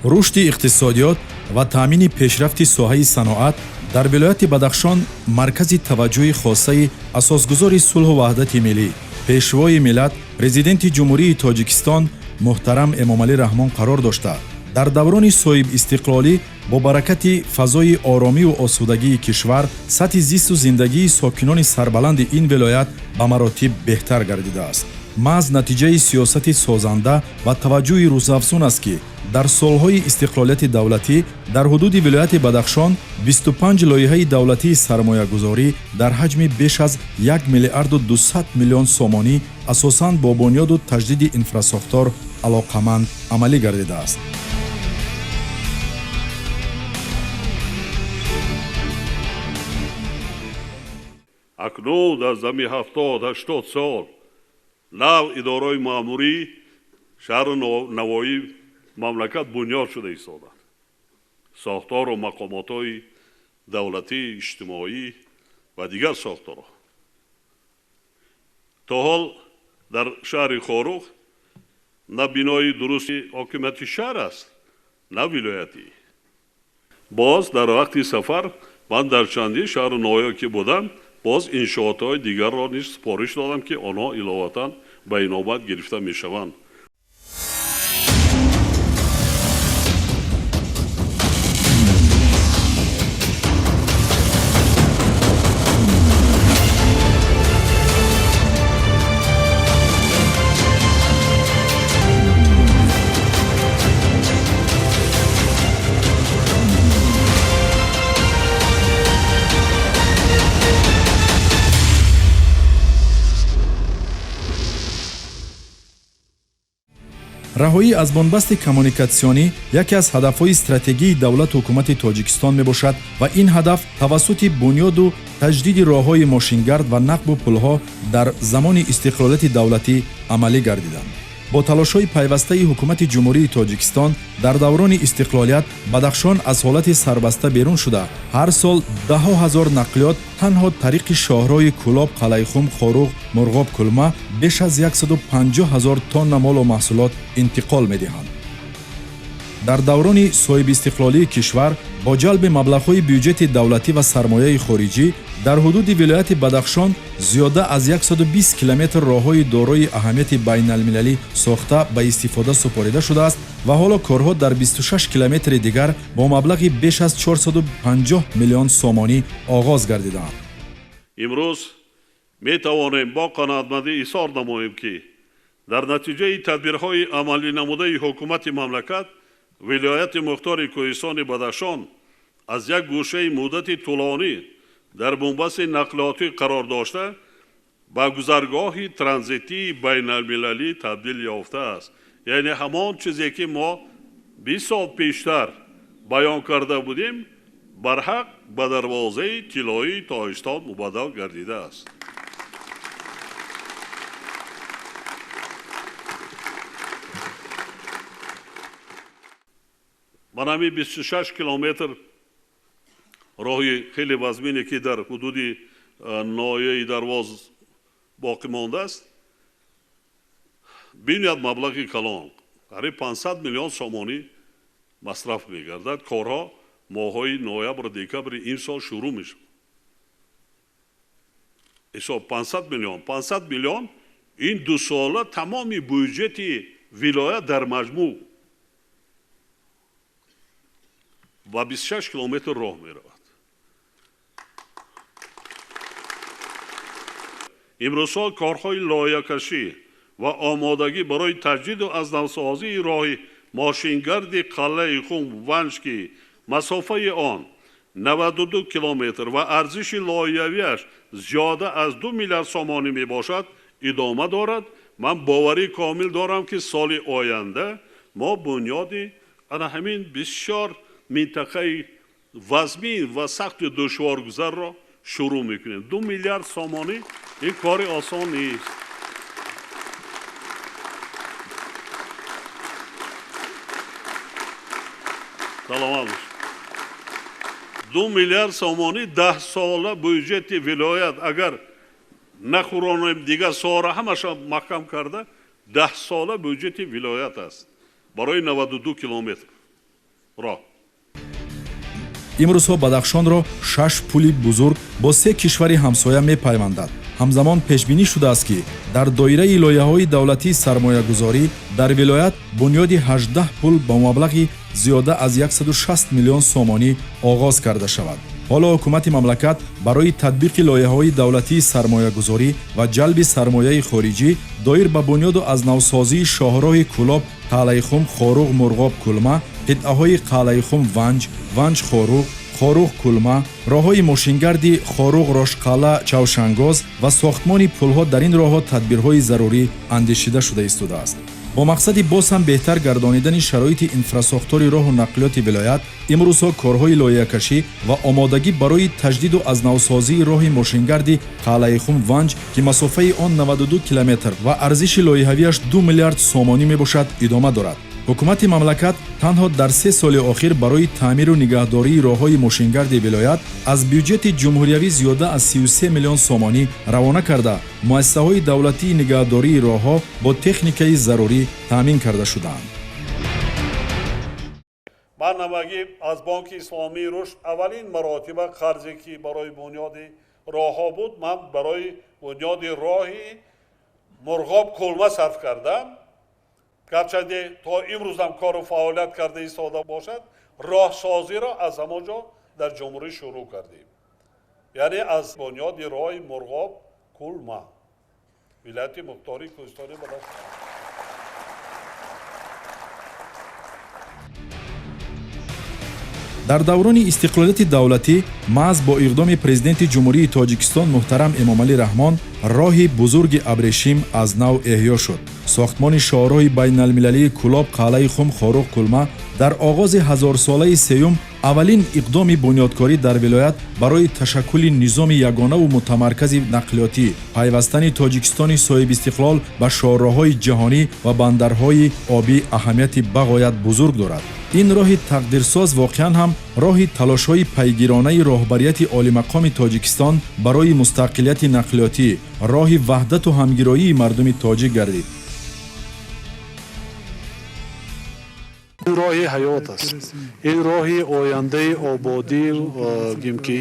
Рушди иқтисодиёт ва таъмини пешрафти соҳаи саноат дар вилояти Бадахшон маркази таваҷҷӯҳи хосаи асосгузори сулҳу ваҳдати миллӣ, пешвои миллат, Президенти Ҷумҳурии Тоҷикистон муҳтарам Эмомалӣ Раҳмон қарор дошта, дар даврони соҳибистиқлолӣ бо баракати фазои оромиву осудагии кишвар сатҳи зисту зиндагии сокинони сарбаланди ин вилоят ба маротиб беҳтар гардидааст. Маҳз натиҷаи сиёсати созанда ва таваҷҷӯҳи рӯзафзун аст, ки дар солҳои истиқлолияти давлатӣ дар ҳудуди вилояти Бадахшон 25 лоиҳаи давлатии сармоягузорӣ дар ҳаҷми беш аз 1 миллиарду 200 миллион сомонӣ, асосан бо бунёду таҷдиди инфрасохтор алоқаманд, амалӣ гардидааст. Акнун аз дами 70-80 сол нав идораҳои маъмурии шаҳру навоҳии мамлакат бунёд шуда истоданд. Сохтору мақомотҳои давлатӣ, иҷтимоӣ ва дигар сохторҳо. То ҳол дар шаҳри Хоруғ на бинои дурусти ҳокимияти шаҳр аст, на вилоятӣ. Боз дар вақти сафар ман дар чандин шаҳру ноҳия ки будам, боз иншоотҳои дигарро низ супориш додам, ки онҳо иловатан ба инобат гирифта мешаванд. Раҳоӣ аз бунбасти коммуникатсионӣ яке аз ҳадафҳои стратегии давлату ҳукумати Тоҷикистон мебошад ва ин ҳадаф тавассути бунёду таҷдиди роҳҳои мошингард ва нақбу пулҳо дар замони истиқлолияти давлатӣ амалӣ гардиданд. Бо талошҳои пайвастаи ҳукумати Ҷумҳурии Тоҷикистон дар даврони истиқлолият Бадахшон аз ҳолати сарбаста берун шуда, ҳар сол даҳҳо ҳазор нақлиёт танҳо тариқи шоҳроҳи Кӯлоб, Қалайхум, Хоруғ, Мурғоб, Кулма беш аз 150 ҳазор тонна молу маҳсулот интиқол медиҳанд. Дар даврони соҳибистиқлолии кишвар бо ҷалби маблағҳои бюҷети давлатӣ ва сармояи хориҷӣ дар ҳудуди вилояти Бадахшон зиёда аз 120 километр роҳҳои дорои аҳамияти байналмилалӣ сохта, ба истифода супорида шудааст ва ҳоло корҳо дар 26 километри дигар бо маблағи беш аз 450 миллион сомонӣ оғоз гардидаанд. Имрӯз метавонем бо қаноатмандӣ изҳор намоем, ки дар натиҷаи тадбирҳои амалӣ намудаи ҳукумати мамлакат вилояти мухтори Кӯҳистони Бадахшон аз як гӯшаи муддати тӯлонӣ дар бунбасти нақлиётӣ қарор дошта, ба гузаргоҳи транзитии байналмилалӣ табдил ёфтааст. Яъне ҳамон чизе, ки мо 20 сол пештар баён карда будем, барҳақ ба дарвозаи тиллоии Тоҷикистон мубаддал гардидааст. Ман ҳамин 26 километр роҳи хеле вазмине, ки дар ҳудуди ноҳияи Дарвоз боқӣ мондааст, бинёд маблағи калон, қариб 500 миллион сомонӣ масраф мегардад. Корҳо моҳҳои ноябр, декабри имсол шурӯъ мешавад. Ҳисоб, 500 миллион, 500 миллион ин дусола тамоми бюҷети вилоят дар маҷмӯъ ба 26 километр роҳ меравад. Имрӯзҳо корҳои лоиҳакашӣ ва омодагӣ барои таҷдиду аз навсозии роҳи мошингарди Қалъаи Хум, Ванҷ, ки масофаи он 92 километр ва арзиши лоиҳавиаш зиёда аз 2 миллиард сомонӣ мебошад, идома дорад. Ман боварии комил дорам, ки соли оянда мо бунёди ана ҳамин бисёр минтақаи вазмин ва сахту душворгузарро шурӯъ мекунем. 2 миллиард сомонӣ ин кори осон нест. Саломат бош. 2 миллиард сомонӣ 10 сола бюҷети вилоят, агар нахӯронем, дигар соҳаро ҳамаша маҳкам карда, 10 сола бюҷети вилоят аст барои 92 километр. роҳ. Имрӯзҳо Бадахшонро 6 пули бузург бо 3 кишвари ҳамсоя мепайвандад. Ҳамзамон пешбинӣ шудааст, ки дар доираи лоиҳаҳои давлатии сармоягузорӣ дар вилоят бунёди 18 пул ба маблағи зиёда аз 160 миллион сомонӣ оғоз карда шавад. Ҳоло ҳукумати мамлакат барои татбиқи лоиҳаҳои давлатии сармоягузорӣ ва ҷалби сармояи хориҷӣ доир ба бунёду аз навсозии шоҳроҳи Кӯлоб Қалъаихум Хоруғ Мурғоб Кулма, қитъаҳои Қалъаихум Ванҷ, Ванҷ Хоруғ, Хоруғ Кулма, роҳҳои мошингарди Хоруғ Рошқалъа Чавшангоз ва сохтмони пулҳо дар ин роҳҳо тадбирҳои зарурӣ андешида шуда истодааст. Бо мақсади боз ҳам беҳтар гардонидани шароити инфрасохтори роҳу нақлиёти вилоят, имрӯзҳо корҳои лоиҳакашӣ ва омодагӣ барои таҷдиду аз навсозии роҳи мошингарди Қалъаихум Ванҷ, ки масофаи он 92 километр ва арзиши лоиҳавиаш 2 миллиард сомонӣ мебошад, идома дорад. Ҳукумати мамлакат танҳо дар 3 соли охир барои таъмиру нигаҳдории роҳҳои мошингарди вилоят аз бюҷети ҷумҳуриявӣ зиёда аз 33 миллион сомонӣ равона карда, муассисаҳои давлатии нигаҳдории роҳҳо бо техникаи зарурӣ таъмин карда шудаанд. Ман намагӣ аз Бонки Исломии Рушд аввалин маротиба қарзе ки барои бунёди роҳҳо буд, ман барои бунёди роҳи Мурғоб Кулма сарф кардам. Гарчанде то имрӯзам кору фаъолият карда истода бошад, роҳсозиро аз ҳамон ҷо дар ҷумҳурӣ шурӯъ кардем, яъне аз бунёди роҳи Мурғоб Кулма, вилояти мухтори Кӯҳистони Бадахшон. Дар даврони истиқлолияти давлатӣ маҳз бо иқдоми президенти Ҷумҳурии Тоҷикистон муҳтарам Эмомалӣ Раҳмон роҳи бузурги Абрешим аз нав эҳё шуд. Сохтмони шоҳроҳи байналмилалии Кӯлоб Қалъаи Хум Хоруғ Кулма дар оғози ҳазорсолаи сеюм аввалин иқдоми бунёдкорӣ дар вилоят барои ташаккули низоми ягонаву мутамаркази нақлиётӣ, пайвастани Тоҷикистони соҳибистиқлол ба шоҳроҳҳои ҷаҳонӣ ва бандарҳои обӣ аҳамияти бағоят бузург дорад. Ин роҳи тақдирсоз воқеан ҳам роҳи талошҳои пайгиронаи роҳбарияти олимақоми Тоҷикистон барои мустақилияти нақлиётӣ, роҳи ваҳдату ҳамгироии мардуми тоҷик гардид. Ин роҳи ҳаёт аст, ин роҳи ояндаи ободӣ, гим ки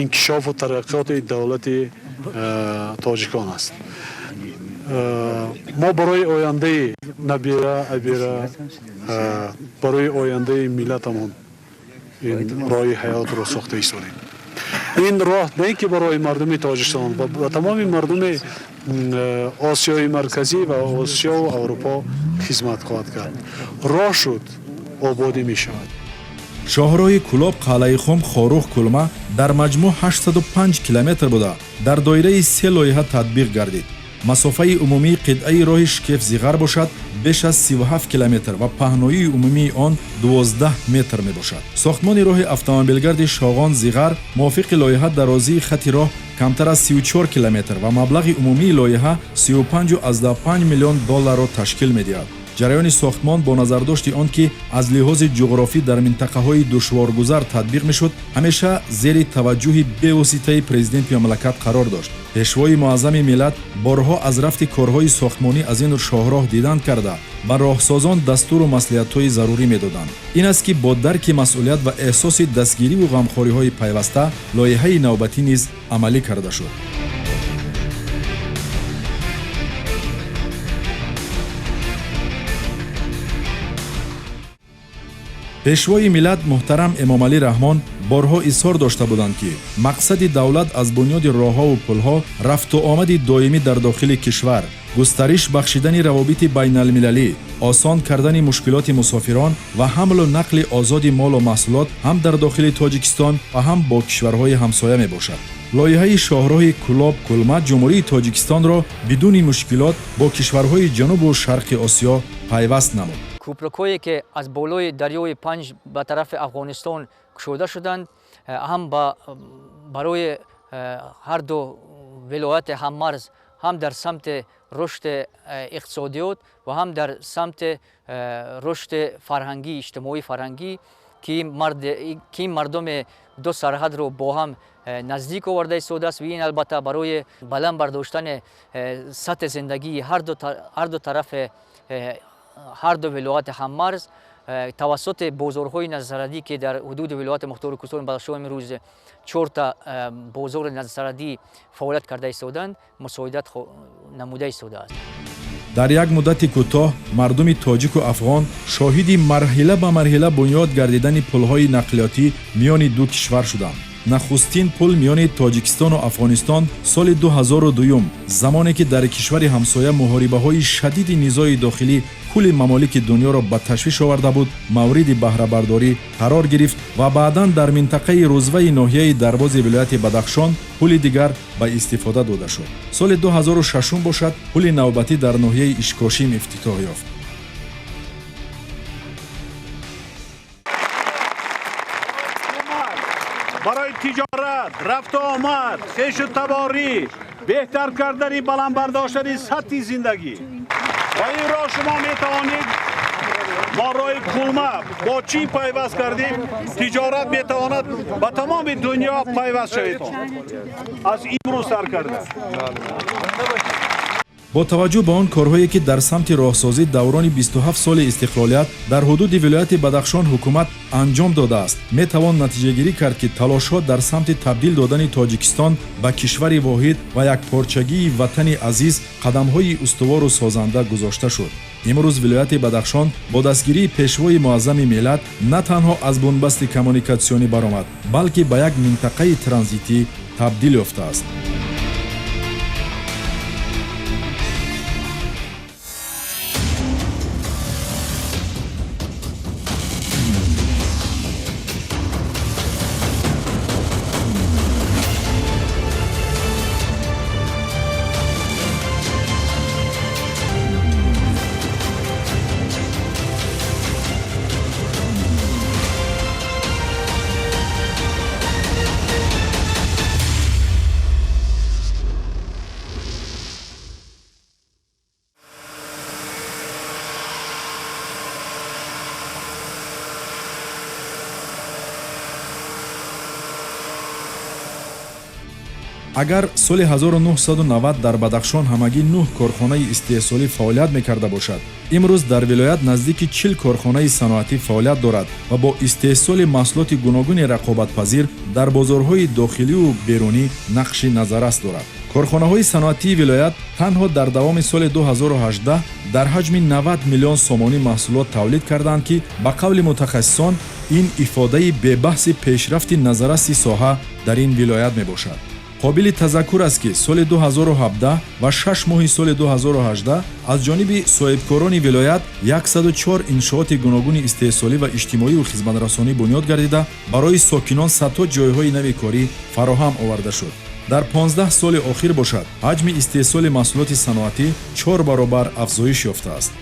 инкишофу тараққиёти давлати тоҷикон аст. Мо барои ояндаи набира, абира, барои ояндаи миллатамон ин роҳи ҳаётро сохта истодем. Ин роҳ на ин ки барои мардуми Тоҷикистон, ба тамоми мардуми Осиёи Марказӣ ва Осиёву Аврупо хизмат хоҳад кард. Роҳ шуд, ободӣ мешавад. Шоҳроҳи Кӯлоб Қалъаихум Хоруғ Кулма дар маҷмӯъ 805 километр буда, дар доираи 3 лоиҳа татбиқ гардид. Масофаи умумии қитъаи роҳи Шкеф Зиғар бошад беш аз 37 километр ва паҳноии умумии он 12 метр мебошад. Сохтмони роҳи автомобилгарди Шоғон Зиғар мувофиқи лоиҳа дарозии хати роҳ камтар аз 34 километр ва маблағи умумии лоиҳа 35,5 миллион долларро ташкил медиҳад. Ҷараёни сохтмон бо назардошти он ки аз лиҳози ҷуғрофӣ дар минтақаҳои душворгузар татбиқ мешуд, ҳамеша зери таваҷҷӯҳи бевоситаи президенти мамлакат қарор дошт. Пешвои муаззами миллат борҳо аз рафти корҳои сохтмонӣ аз ин шоҳроҳ дидан карда, ба роҳсозон дастуру маслиҳатҳои зарурӣ медоданд. Ин аст, ки бо дарки масъулият ва эҳсоси дастгириву ғамхориҳои пайваста лоиҳаи навбатӣ низ амалӣ карда шуд. Пешвои миллат муҳтарам Эмомалӣ Раҳмон борҳо изҳор дошта буданд, ки мақсади давлат аз бунёди роҳҳову пулҳо рафту омади доимӣ дар дохили кишвар, густариш бахшидани равобити байналмилалӣ, осон кардани мушкилоти мусофирон ва ҳамлу нақли озоди молу маҳсулот ҳам дар дохили Тоҷикистон ва ҳам бо кишварҳои ҳамсоя мебошад. Лоиҳаи шоҳроҳи Кӯлоб Кулма Ҷумҳурии Тоҷикистонро бидуни мушкилот бо кишварҳои ҷанубу шарқи Осиё пайваст намуд. Кӯпрукҳое ки аз болои дарёи Панҷ ба тарафи Афғонистон кушода шуданд, ҳам барои ҳар ду вилояти ҳаммарз, ҳам дар самти рушди иқтисодиёт ва ҳам дар самти рушди фарҳангӣ, иҷтимоӣ фарҳангӣ, ки мардуми ду сарҳадро бо ҳам наздик оварда истодааст. Ва ин албатта барои баланд бардоштани сатҳи зиндагии ҳар ду тарафи ҳар ду вилояти ҳаммарз Тавассути бозорҳои наздисарҳадӣ, ки дар ҳудуди вилояти мухтори Кӯҳистони Бадахшон имрӯз 4та бозори наздисарҳадӣ фаъолият карда истоданд, мусоидат намуда истодааст. Дар як муддати кӯтоҳ мардуми тоҷику афғон шоҳиди марҳила ба марҳила бунёд гардидани пулҳои нақлиётӣ миёни ду кишвар шуданд. Нахустин пул миёни Тоҷикистону Афғонистон соли 2002, замоне ки дар кишвари ҳамсоя муҳорибаҳои шадиди низои дохилӣ кулли мамолики дунёро ба ташвиш оварда буд, мавриди баҳрабардорӣ қарор гирифт ва баъдан дар минтақаи Рузваи ноҳияи Дарвози вилояти Бадахшон пули дигар ба истифода дода шуд. Соли 2006 бошад, пули навбатӣ дар ноҳияи Ишкошим ифтитоҳ ёфт. Барои тиҷорат, рафту омад, хешу таборӣ, беҳтар кардани баланд бардоштани сатҳи зиндагӣ. Ва ин роҳ шумо метавонед, мо роҳи Кулма бо Чин пайваст кардем, тиҷорат метавонад ба тамоми дунё пайваст шавед. Аз имрӯз сар карда. Бо таваҷҷӯҳ ба он корҳое, ки дар самти роҳсозӣ даврони 27 соли истиқлолият дар ҳудуди вилояти Бадахшон ҳукумат анҷом додааст, метавон натиҷагирӣ кард, ки талошҳо дар самти табдил додани Тоҷикистон ба кишвари воҳид ва якпорчагии ватани азиз қадамҳои устувору созанда гузошта шуд. Имрӯз вилояти Бадахшон бо дастгирии пешвои муаззами миллат на танҳо аз бунбасти коммуникатсионӣ баромад, балки ба як минтақаи транзитӣ табдил ёфтааст. Агар соли 1990 дар Бадахшон ҳамагӣ 9 корхонаи истеҳсолӣ фаъолият мекарда бошад, имрӯз дар вилоят наздики 40 корхонаи саноатӣ фаъолият дорад ва бо истеҳсоли маҳсулоти гуногуни рақобатпазир дар бозорҳои дохилию берунӣ нақши назаррас дорад. Корхонаҳои саноатии вилоят танҳо дар давоми соли 2018 дар ҳаҷми 90 миллион сомонӣ маҳсулот тавлид карданд, ки ба қавли мутахассисон ин ифодаи бебаҳси пешрафти назарраси соҳа дар ин вилоят мебошад. Қобили тазаккур аст, ки соли 2017 ва 6 моҳи соли 2018 аз ҷониби соҳибкорони вилоят 104 иншооти гуногуни истеҳсолӣ ва иҷтимоию хизматрасонӣ бунёд гардида, барои сокинон садҳо ҷойҳои нави корӣ фароҳам оварда шуд. Дар 15 соли охир бошад, ҳаҷми истеҳсоли маҳсулоти саноатӣ 4 баробар афзоиш ёфтааст.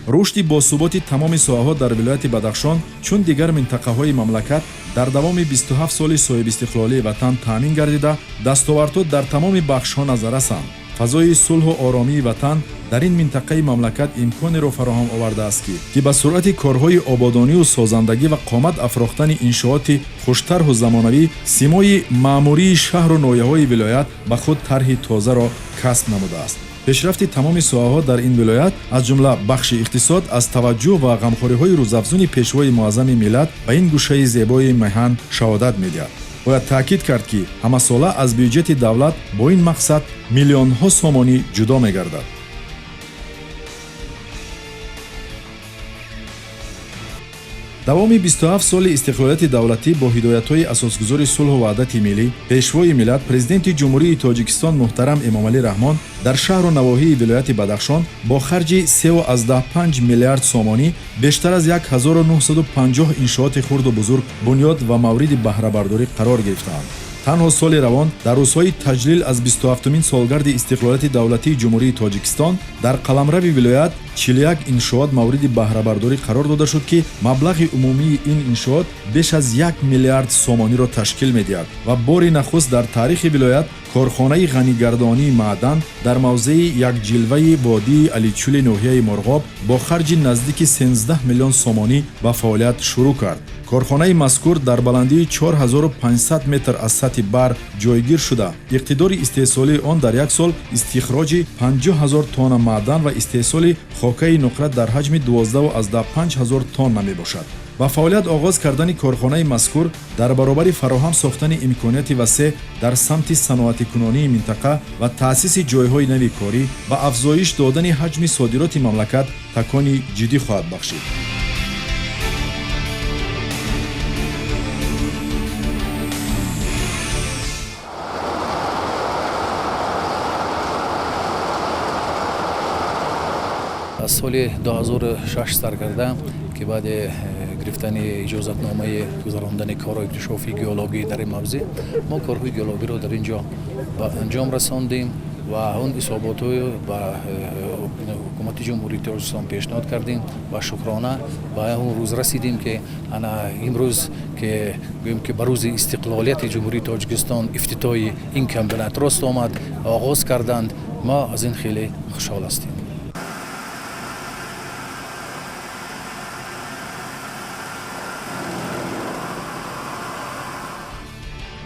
Рушди босуботи тамоми соҳаҳо дар вилояти Бадахшон, чун дигар минтақаҳои мамлакат, дар давоми 27 соли соҳибистиқлолии ватан таъмин гардида, дастовардҳо дар тамоми бахшҳо назаррасанд. Фазои сулҳу оромии ватан дар ин минтақаи мамлакат имконеро фароҳам овардааст, ки ба суръати корҳои ободонию созандагӣ ва қомат афрохтани иншооти хуштарҳу замонавӣ симои маъмурии шаҳру ноҳияҳои вилоят ба худ тарҳи тозаро касб намудааст. Пешрафти тамоми соҳаҳо дар ин вилоят, аз ҷумла бахши иқтисод, аз таваҷҷӯҳ ва ғамхориҳои рӯзафзуни пешвои муаззами миллат ба ин гӯшаи зебои меҳан шаҳодат медиҳад. Бояд таъкид кард, ки ҳамасола аз бюҷети давлат бо ин мақсад миллионҳо сомонӣ ҷудо мегардад. Давоми 27 соли истиқлолияти давлатӣ бо ҳидоятҳои асосгузори сулҳу ваҳдати миллӣ, пешвои миллат, президенти Ҷумҳурии Тоҷикистон муҳтарам Эмомалӣ Раҳмон дар шаҳру навоҳии вилояти Бадахшон бо харҷи 3,5 миллиард сомонӣ бештар аз 1950 иншооти хурду бузург бунёд ва мавриди баҳрабардорӣ қарор гирифтаанд. Танҳо соли равон дар рӯзҳои таҷлил аз 27-умин солгарди истиқлолияти давлатии Ҷумҳурии Тоҷикистон дар қаламрави вилоят 41 иншоот мавриди баҳрабардорӣ қарор дода шуд, ки маблағи умумии ин иншоот беш аз 1 миллиард сомониро ташкил медиҳад ва бори нахуст дар таърихи вилоят корхонаи ғанигардонии маъдан дар мавзеи якҷилваи водии Аличӯли ноҳияи Мурғоб бо харҷи наздики 13 миллион сомонӣ ба фаъолият шурӯъ кард. Корхонаи мазкур дар баландии 4500 метр аз сатҳи баҳр ҷойгир шуда, иқтидори истеҳсолии он дар як сол истихроҷи 50 000 тонна маъдан ва истеҳсоли хокаи нуқра дар ҳаҷми 12,5 ҳазор тонна мебошад. Ба фаъолият оғоз кардани корхонаи мазкур дар баробари фароҳам сохтани имконияти васеъ дар самти саноатикунонии минтақа ва таъсиси ҷойҳои нави корӣ ба афзоиш додани ҳаҷми содироти мамлакат такони ҷиддӣ хоҳад бахшид. Аз соли 2006 сар карда, ки баъди гирифтани иҷозатномаи гузарондани корҳои иктишофи геологӣ дар ин мавзеъ, мо корҳои геологиро дар ин ҷо ба анҷом расондем ва он ҳисоботҳоро ба ҳукумати Ҷумҳурии Тоҷикистон пешниҳод кардем ва шукрона ба он рӯз расидем, ки ана имрӯз, ки гӯем, ки ба рӯзи истиқлолияти Ҷумҳурии Тоҷикистон ифтитоҳи ин комбинат рост омад, оғоз карданд. Мо аз ин хеле хушҳол ҳастем.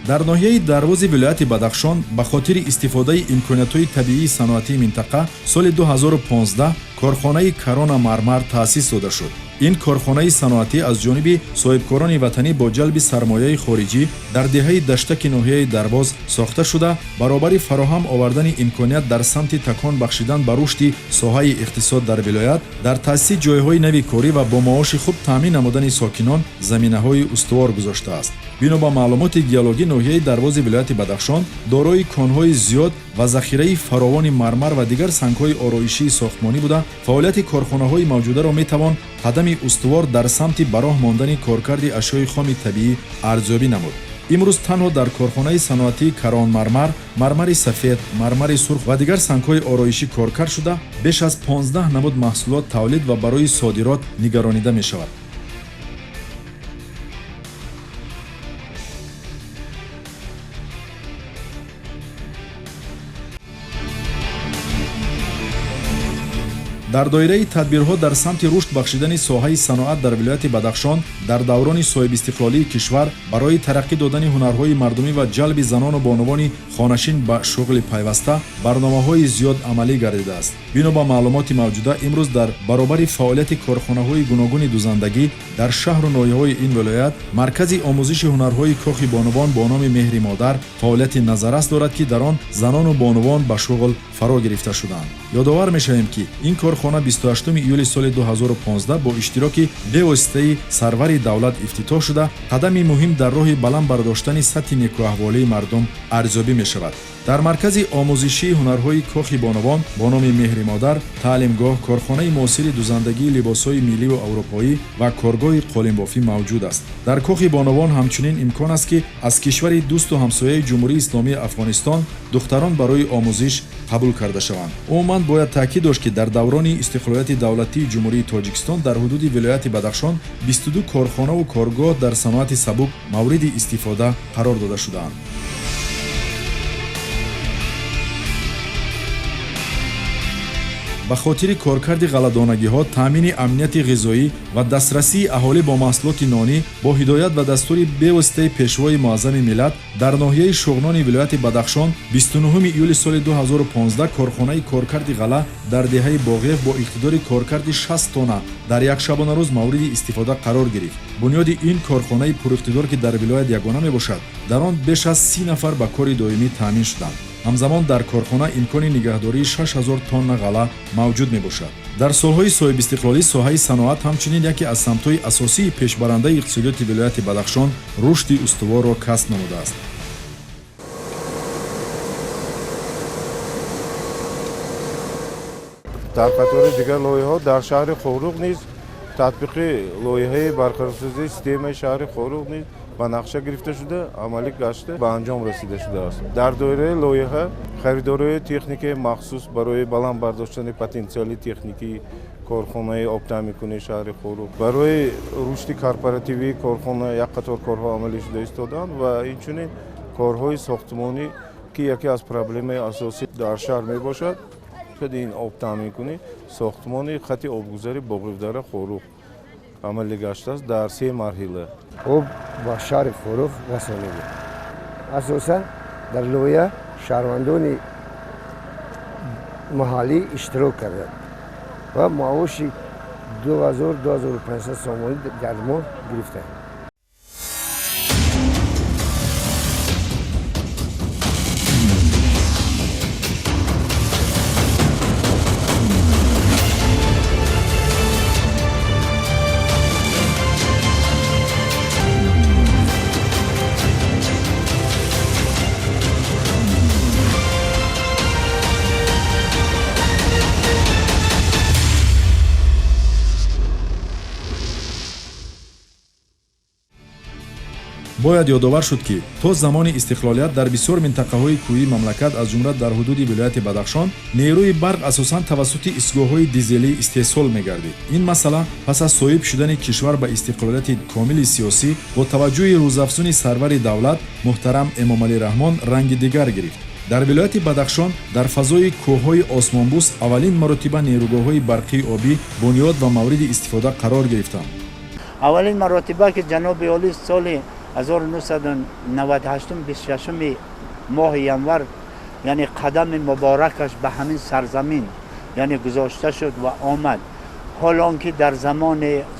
Дар ноҳияи Дарвози вилояти Бадахшон ба хотири истифодаи имкониятҳои табиии саноатии минтақа соли 2015 корхонаи Карона Мармар таъсис дода шуд. Ин корхонаи саноатӣ аз ҷониби соҳибкорони ватанӣ бо ҷалби сармояи хориҷӣ дар деҳаи Даштаки ноҳияи Дарвоз сохта шуда, баробари фароҳам овардани имконият дар самти такон бахшидан ба рушди соҳаи иқтисод дар вилоят, дар таъсиси ҷойҳои нави корӣ ва бо маоши хуб таъмин намудани сокинон заминаҳои устувор гузоштааст. Бино ба маълумоти геологӣ, ноҳияи Дарвози вилояти Бадахшон дорои конҳои зиёд ва захираи фаровони мармар ва дигар сангҳои ороишии сохтмонӣ буда, фаъолияти корхонаҳои мавҷударо метавон қадами устувор дар самти ба роҳ мондани коркарди ашёи хоми табиӣ арзёбӣ намуд. Имрӯз танҳо дар корхонаи саноатии Карон-Мармар мармари сафед, мармари сурх ва дигар сангҳои ороишӣ коркард шуда, беш аз 15 намуд маҳсулот тавлид ва барои содирот нигаронида мешавад. Дар доираи тадбирҳо дар самти рушд бахшидани соҳаи саноат дар вилояти Бадахшон дар даврони соҳибистиқлолии кишвар барои тараққӣ додани ҳунарҳои мардумӣ ва ҷалби занону бонувони хонашин ба шуғли пайваста барномаҳои зиёд амалӣ гардидааст. Бино ба маълумоти мавҷуда, имрӯз дар баробари фаъолияти корхонаҳои гуногуни дузандагӣ дар шаҳру ноҳияҳои ин вилоят маркази омӯзиши ҳунарҳои кохи бонувон бо номи Меҳри Модар фаъолияти назаррас дорад, ки дар он занону бонувон ба шуғл фаро гирифта шуданд. Ёдовар мешавем, ки ин корхона 28 июли соли 2015 бо иштироки бевоситаи сарвари давлат ифтитоҳ шуда, қадами муҳим дар роҳи баланд бардоштани сатҳи некӯаҳволии мардум арзёбӣ мешавад. Дар маркази омӯзишии ҳунарҳои кохи бонувон бо номи Меҳри Модар таълимгоҳ, корхонаи муосири дузандагии либосҳои милливу аврупоӣ ва коргоҳи қолинбофӣ мавҷуд аст. Дар кохи бонувон ҳамчунин имкон аст, ки аз кишвари дӯсту ҳамсояи Ҷумҳурии Исломии Афғонистон духтарон барои омӯзиш қабул карда шаванд. Умуман бояд таъкид дошт, ки дар даврони истиқлолияти давлатии Ҷумҳурии Тоҷикистон дар ҳудуди вилояти Бадахшон 22 корхонаву коргоҳ дар саноати сабук мавриди истифода қарор дода шудаанд. Ба хотири коркарди ғалладонагиҳо, таъмини амнияти ғизоӣ ва дастрасии аҳолӣ бо маҳсулоти нонӣ бо ҳидоят ва дастури бевоситаи Пешвои муаззами миллат дар ноҳияи Шуғнони вилояти Бадахшон 29 июли соли 2015 корхонаи коркарди ғалла дар деҳаи Боғев бо иқтидори коркарди 60 тонна дар як шабонарӯз мавриди истифода қарор гирифт. Бунёди ин корхонаи пуриқтидор, ки дар вилоят ягона мебошад, дар он беш аз 30 нафар ба кори доимӣ таъмин шуданд. Ҳамзамон дар корхона имкони нигаҳдории 6000 тонна ғалла мавҷуд мебошад. Дар солҳои соҳибистиқлолӣ соҳаи саноат ҳамчунин яке аз самтҳои асосии пешбарандаи иқтисодиёти вилояти Бадахшон рушди устуворро касб намудааст. Дар қатори дигар лоиҳаҳо дар шаҳри Хоруғ низ татбиқи лоиҳаи барқарорсозии системаи шаҳри Хоруғ низ ба нақша гирифта шуда, амалӣ гашта, ба анҷом расида шудааст. Дар доираи лоиҳа харидории техникаи махсус барои баланд бардоштани потенсиали техникии корхонаи обтаъминкунии шаҳри Хоруғ, барои рушди корпоративии корхона як қатор корҳо амалӣ шуда истодаанд ва инчунин корҳои сохтмонӣ, ки яке аз проблемаи асосӣ дар шаҳр мебошад, ин обтаъминкунӣ сохтмони хати обгузари Боғивдара Хоруғ Амалӣ гаштааст дар се марҳила. Об ба шаҳри Хоруғ расонидем. Асосан дар лоиҳа шаҳрвандони маҳаллӣ иштирок карданд ва маоши 2000-2500 сомонӣ дар моҳ гирифтанд. Бояд ёдовар шуд, ки то замони истиқлолият дар бисёр минтақаҳои кӯҳии мамлакат, аз ҷумла дар ҳудуди вилояти Бадахшон, нерӯи барқ асосан тавассути истгоҳҳои дизелӣ истеҳсол мегардид. Ин масъала пас аз соҳиб шудани кишвар ба истиқлолияти комили сиёсӣ бо таваҷҷӯҳи рӯзафзуни сарвари давлат муҳтарам Эмомалӣ Раҳмон ранги дигар гирифт. Дар вилояти Бадахшон дар фазои кӯҳҳои осмонбӯс аввалин маротиба нерӯгоҳҳои барқии обӣ бунёд ва мавриди истифода қарор гирифтанд. Аввалин маротиба ки ҷаноби олӣ соли 1998 26 моҳи январ, яъне қадами муборакаш ба ҳамин сарзамин яъне гузошта шуд ва омад. Ҳол он ки дар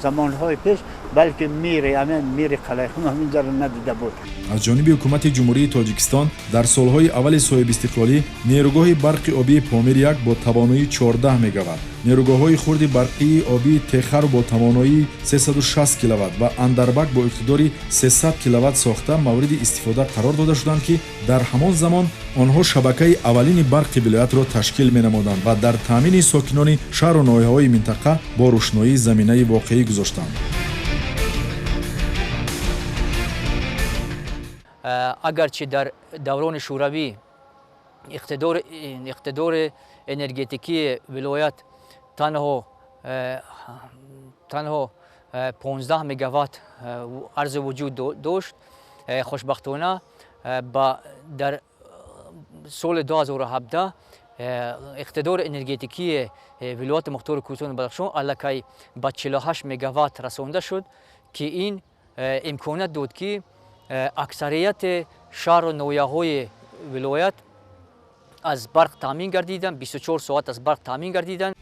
замонҳои пеш балки мири Қалайхум ҳаминҷаро надида буд. Аз ҷониби ҳукумати Ҷумҳурии Тоҷикистон дар солҳои аввали соҳибистиқлолӣ нерӯгоҳи барқи обии Помир 1 бо тавоноии 14 мегаватт, нерӯгоҳҳои хурди барқии обии Техар бо тавоноии 360 киловатт ва Андарбак бо иқтидори 300 киловатт сохта мавриди истифода қарор дода шуданд, ки дар ҳамон замон онҳо шабакаи аввалини барқи вилоятро ташкил менамуданд ва дар таъмини сокинони шаҳру ноҳияҳои минтақа бо рӯшноӣ заминаи воқеӣ гузоштанд. Агарчи дар даврони шӯравӣ иқтидори энергетикии вилоят танҳо 15 мегаватт арзи вуҷуд дошт, хушбахтона дар соли 2017 иқтидори энергетикии вилояти мухтори Кӯҳистони Бадахшон аллакай ба 48 мегаватт расонда шуд, ки ин имконият дод, ки аксарияти шаҳру ноҳияҳои вилоят аз барқ таъмин гардиданд, 24 соат аз барқ таъмин гардиданд.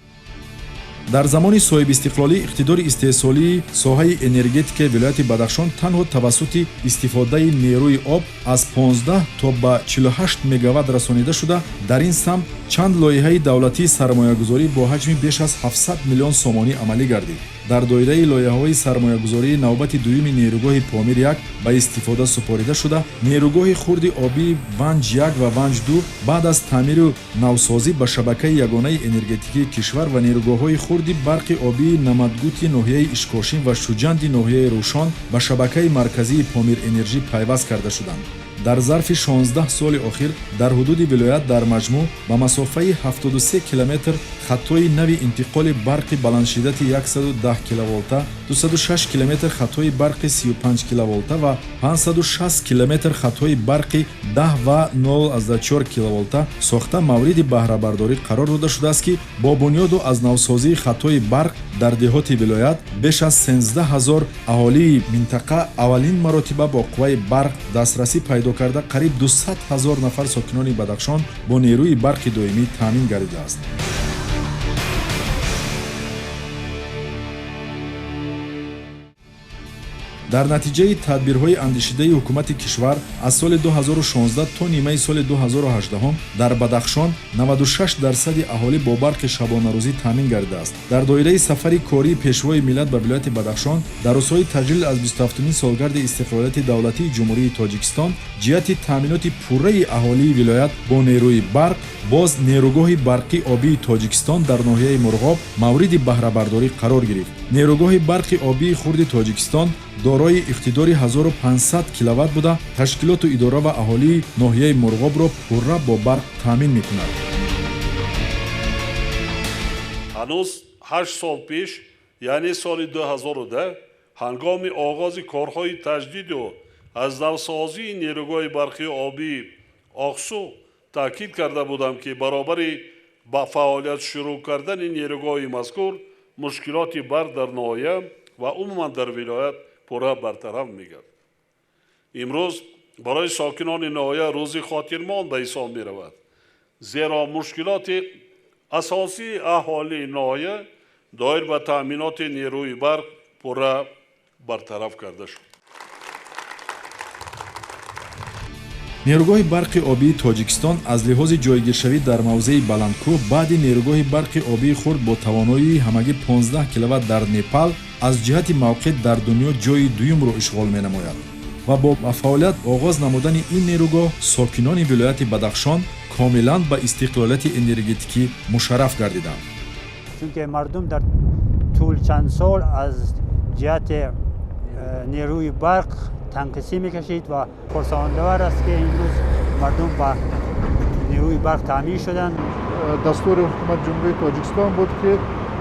Дар замони соҳибистиқлолӣ иқтидори истеҳсолии соҳаи энергетикаи вилояти Бадахшон танҳо тавассути истифодаи нерӯи об аз 15 то ба 48 мегаватт расонида шуда, дар ин самт чанд лоиҳаи давлатии сармоягузорӣ бо ҳаҷми беш аз 700 миллион сомонӣ амалӣ гардид. Дар доираи лоиҳаҳои сармоягузории навбати дуюми нерӯгоҳи Помир 1 ба истифода супорида шуда, нерӯгоҳи хурди обии Ванҷ 1 ва Ванҷ 2 баъд аз таъмиру навсозӣ ба шабакаи ягонаи энергетикии кишвар ва нерӯгоҳҳои хурди барқи обии Намадгути ноҳияи Ишкошим ва Шуҷанди ноҳияи Рӯшон ба шабакаи марказии Помир Энержӣ пайваст карда шуданд. Дар зарфи 16 соли охир дар ҳудуди вилоят дар маҷмӯъ ба масофаи 73 километр хатҳои нави интиқоли барқи баландшиддати 110 киловолта, 206 километр хатҳои барқи 35 киловолта ва 560 километр хатҳои барқи 10 ва 0,4 киловолта сохта мавриди баҳрабардорӣ қарор дода шудааст, ки бо бунёду аз навсозии хатҳои барқ дар деҳоти вилоят беш аз 13 ҳазор аҳолии минтақа аввалин маротиба бо қувваи барқ дастрасӣ пайдо карда, қариб 200 ҳазор нафар сокинони Бадахшон бо нерӯи барқи доимӣ таъмин гардидааст. Дар натиҷаи тадбирҳои андешидаи ҳукумати кишвар аз соли 2016 то нимаи соли 2018 дар Бадахшон 96% аҳолӣ бо барқи шабонарӯзӣ таъмин гардидааст. Дар доираи сафари кории пешвои миллат ба вилояти Бадахшон дар рӯзҳои таҷлил аз 27-умин солгарди истиқлолияти давлатии Ҷумҳурии Тоҷикистон ҷиҳати таъминоти пурраи аҳолии вилоят бо нерӯи барқ боз нерӯгоҳи барқи обии Тоҷикистон дар ноҳияи Мурғоб мавриди баҳрабардорӣ қарор гирифт. Нерӯгоҳи барқи обии хурди Тоҷикистон дорои иқтидори 1500 киловатт буда, ташкилоту идора ва аҳолии ноҳияи Мурғобро пурра бо барқ таъмин мекунад. Ҳанӯз 8 сол пеш, яъне соли 2010, ҳангоми оғози корҳои таҷдиду аз навсозии нерӯгоҳи барқи обии Оқсу таъкид карда будам, ки баробари ба фаъолият шурӯъ кардани нерӯгоҳи мазкур мушкилоти барқ дар ноҳия ва умуман дар вилоят пурра бартараф мегардад. Имрӯз барои сокинони ноҳия рӯзи хотирмон ба ҳисоб меравад, зеро мушкилоти асосии аҳолии ноҳия доир ба таъминоти нерӯи барқ пурра бартараф карда шуд. Нерӯгоҳи барқи обии Тоҷикистон аз лиҳози ҷойгиршавӣ дар мавзеи Баландкӯҳ баъди нерӯгоҳи барқи обии хурд бо тавоноии ҳамагӣ 15 киловатт дар Непал аз ҷиҳати мавқеъ дар дунё ҷойи дуюмро ишғол менамояд ва бо ба фаъолият оғоз намудани ин нерӯгоҳ сокинони вилояти Бадахшон комилан ба истиқлолияти энергетикӣ мушарраф гардиданд. Чунки мардум дар тӯли чанд сол аз ҷиҳати нерӯи барқ танқисӣ мекашид ва хурсандовар аст, ки имрӯз мардум ба нерӯи барқ таъмин шуданд. Дастури ҳукумати Ҷумҳурии Тоҷикистон буд, ки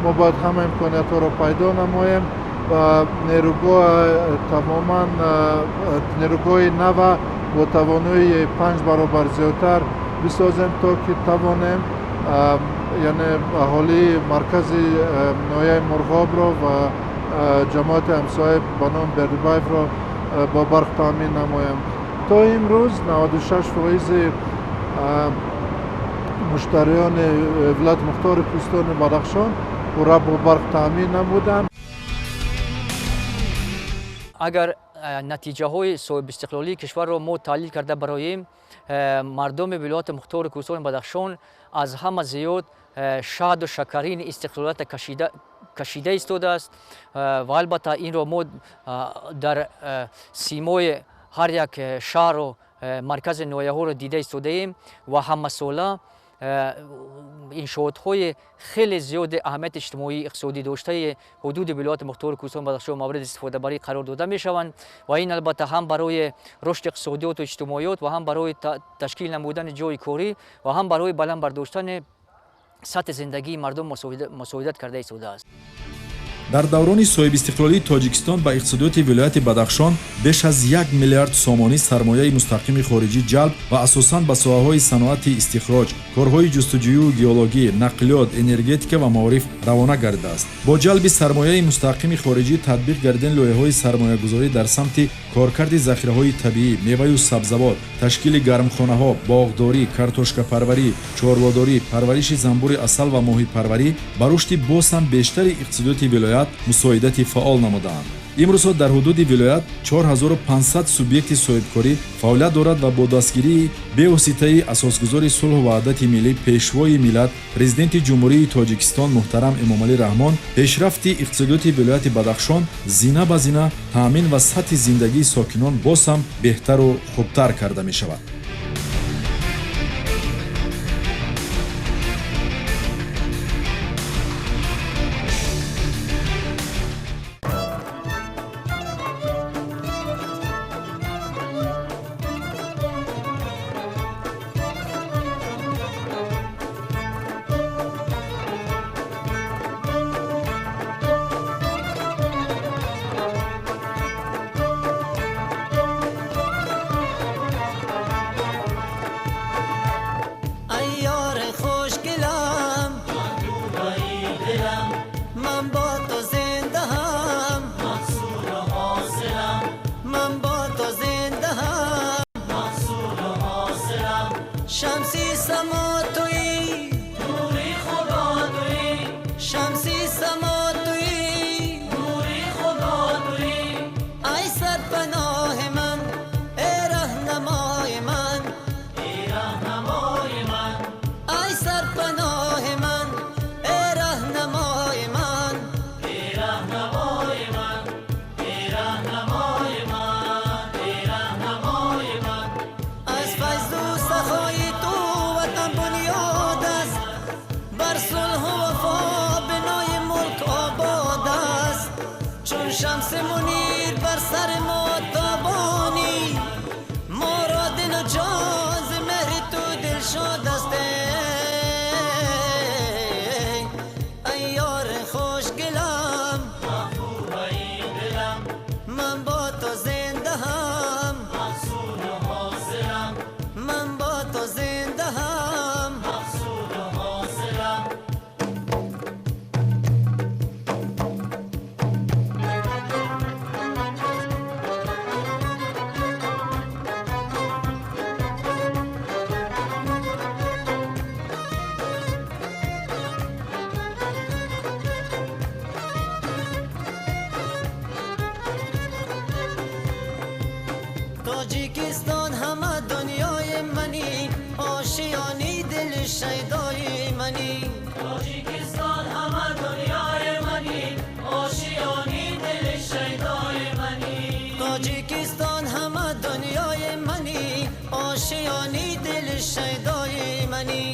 мо бояд ҳама имкониятҳоро пайдо намоем ва нерӯгоҳ тамоман нерӯгоҳи нава бо тавоноии 5 баробар зиёдтар бисозем, то ки тавонем яъне аҳолии маркази ноҳияи Мурғобро ва ҷамоати ҳамсоя ба номи Бердибаевро бо барқ таъмин намоем. То имрӯз 96% муштариёни вилояти мухтори кӯҳистони Бадахшон пурра бо барқ таъмин намуданд. Агар натиҷаҳои соҳибистиқлолии кишварро мо таҳлил карда бароем, мардуми вилояти мухтори кӯҳистони Бадахшон аз ҳама зиёд шаҳду шакарини истиқлолиятро кашида истодааст ва албатта инро мо дар симои ҳар як шаҳру маркази ноҳияҳоро дида истодаем ва ҳамасола иншоотҳои хеле зиёди аҳамияти иҷтимоӣ иқтисодӣ доштаи ҳудуди вилояти мухтори кӯҳистони Бадахшон мавриди истифодабарӣ қарор дода мешаванд ва ин албатта ҳам барои рушди иқтисодиёту иҷтимоиёт ва ҳам барои ташкил намудани ҷойи корӣ ва ҳам барои баланд бардоштани сатҳи зиндагии мардум мусоидат карда истодааст. Дар даврони соҳибистиқлолии Тоҷикистон ба иқтисодиёти вилояти Бадахшон беш аз 1 миллиард сомонӣ сармояи мустақими хориҷӣ ҷалб ва асосан ба соҳаҳои саноати истихроҷ, корҳои ҷустуҷӯю геологӣ, нақлиёт, энергетика ва маориф равона гардидааст. Бо ҷалби сармояи мустақими хориҷӣ татбиқ гардидани лоиҳаҳои сармоягузорӣ дар самти коркарди захираҳои табиӣ, меваю сабзавот, ташкили гармхонаҳо, боғдорӣ, картошкапарварӣ, чорводорӣ, парвариши занбури асал ва моҳипарварӣ ба рушди боз ҳам бештари иқтисодиёти вилоят мусоидати фаъол намудаанд. Имрӯзҳо дар ҳудуди вилоят 4500 субъекти соҳибкорӣ фаъолият дорад ва бо дастгирии бевоситаи асосгузори сулҳу ваҳдати миллӣ, пешвои миллат, президенти Ҷумҳурии Тоҷикистон муҳтарам Эмомалӣ Раҳмон пешрафти иқтисодиёти вилояти Бадахшон зина ба зина таъмин ва сатҳи зиндагии сокинон боз ҳам беҳтару хубтар карда мешавад. Тоҷикистон ҳама дунёи манӣ, ошиёни дили шайдои манӣ. Тоҷикистон ҳама дунёи манӣ, ошиёни дили шайдои манӣ. Тоҷикистон ҳама дунёи манӣ, ошиёни дили шайдои манӣ.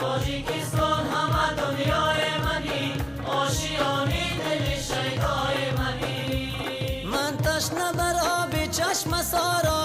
Тоҷикистон ҳама дунёи манӣ, ошиёни дили шайдои манӣ. Ман ташна бар оби чашмасоро.